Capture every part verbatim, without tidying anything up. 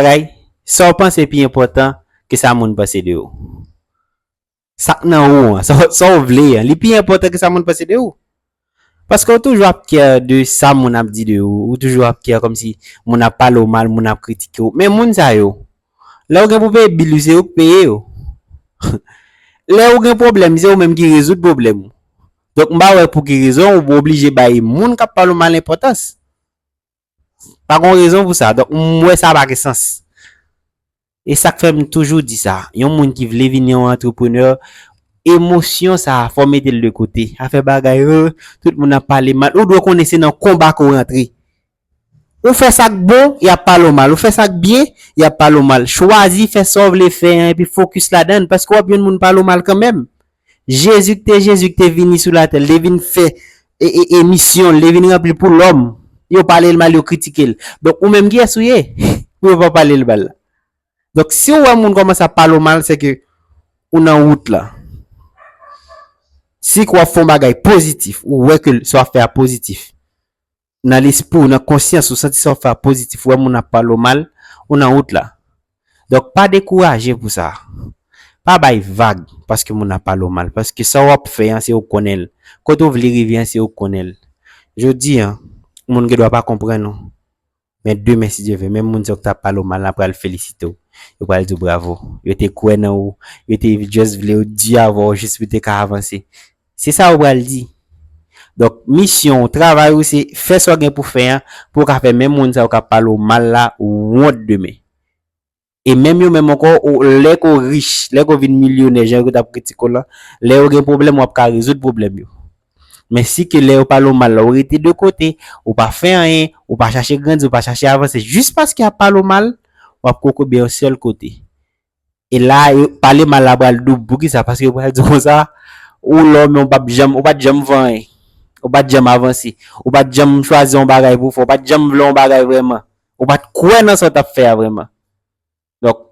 Bagay, sa w panse pi enpòtan ke sa moun panse de ou. Sa k nan ou an, sa, sa w vle an, li pi enpòtan ke sa moun panse de ou. Paske ou toujou ap kè de sa moun ap di de ou, ou toujou ap kè kòmsi moun ap pale w mal, moun ap kritike w. Men moun sa yo, lè w gen pou peye bil ou, se yo k peye yo. Lè ou gen pwoblèm, se ou menm ki rezoud pwoblèm ou. Donk, m pa wè pou ki rezon ou oblije bay moun k ap pale w mal enpòtans. Pa gen rezon pou sa. Donk, m wè sa pa gen sans. E sa k fè m toujou di sa. Yon moun ki vle vin yon antreprenè, emosyon sa a, fò w mete l de kote. Afè bagay, euh, tout moun ap pale mal. Ou dwe konnen se nan konba ke w rantre. Ou fè sa k bon, y ap pale w mal. Ou fè sa k byen, y ap pale w mal. Chwazi fè sa w vle fè an, epi fokis ladan l, paske w ap jwenn moun pale w mal kanmenm. Jezi ki te Jezi ki te vini sou latè, li te vin fè e, e, e misyon, li te vin ranpli l pou lòm. Yo pale l mal, yo kritike l. Donk, ou menm, kiyès ou ye pou yo pa pale l mal la? Donk, si w wè moun kòmanse ap pale w mal, se ke ou nan wout la. Si ke w ap fè yon bagay pozitif, ou wè ke sa w ap fè a pozitif, nan lespri w, nan konsyans ou, santi sa w ap fè a pozitif, ou wè moun ap pale w mal, ou nan wout la. Donk, pa dekouraje pou sa. Pa bay vag paske moun ap pale w mal, paske sa w ap fè an, se ou k konnen l. Kote w vle rive an, se ou k konnen l. Jodi an, moun gen dwa pa konprann ou. Men demen, si Dye vle, menm moun sa yo k t ap pale w mal la pral felisite w. Yo pral di w bravo. Yo te kwè nan ou. Yo te just vle yo di avè w jis pou te ka avanse. Se sa yo pral di. Donk, misyon w, travay ou, se fè sa w gen pou fè an, pou w ka fè menm moun sa yo k ap pale w mal la wont demen. E menm yo menm ankò, ou, lè ke w rich, lè ke w vin milyonè, jan yo t ap kritike w lan, lè yo gen pwoblèm, w ap ka rezoud pwoblèm yo. Men si ke lè yo pale w mal la, ou rete de kote, ou pa fè anyen, ou pa chache grandi, ou pa chache avanse, jis paske y ap pale w mal, w ap kokobe yon sèl kote. E la, yo, pale mal la pral doub. Poukisa? Paske yo pral di w konsa, ou lò, men ou p ap janm, ou pa t janm fè anyen. Ou pa t janm avanse. Ou pa t janm chwazi yon bagay pou w fè. Ou pa t janm vle yon bagay vrèman. Ou pa t kwè nan sa w t ap fè a vrèman. Donk,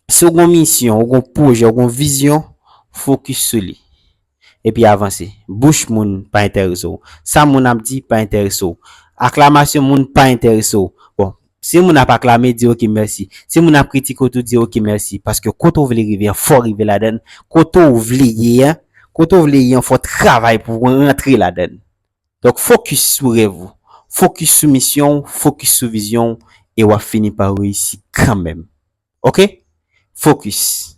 si w gen yon misyon, ou gen yon pwojè, ou gen yon vizyon, fokis sou li. Epi avanse. Bouch moun pa enterese w. Sa moun ap di pa enterese w. Aklamasyon moun pa enterese w. Bon, si moun ap aklame, di oke, mèsi. Si moun ap kritike w tou, di oke, mèsi. Paske kote w vle rive an, fò w rive ladan l. Kote w vle ye an, kote w vle ye an, fò w travay pou w rantre ladan l. Donk, fokis sou rèv ou. Fokis sou misyon w, fokis sou vizyon w, e w ap fini pa reyisi kanmenm. Oke? Fokis.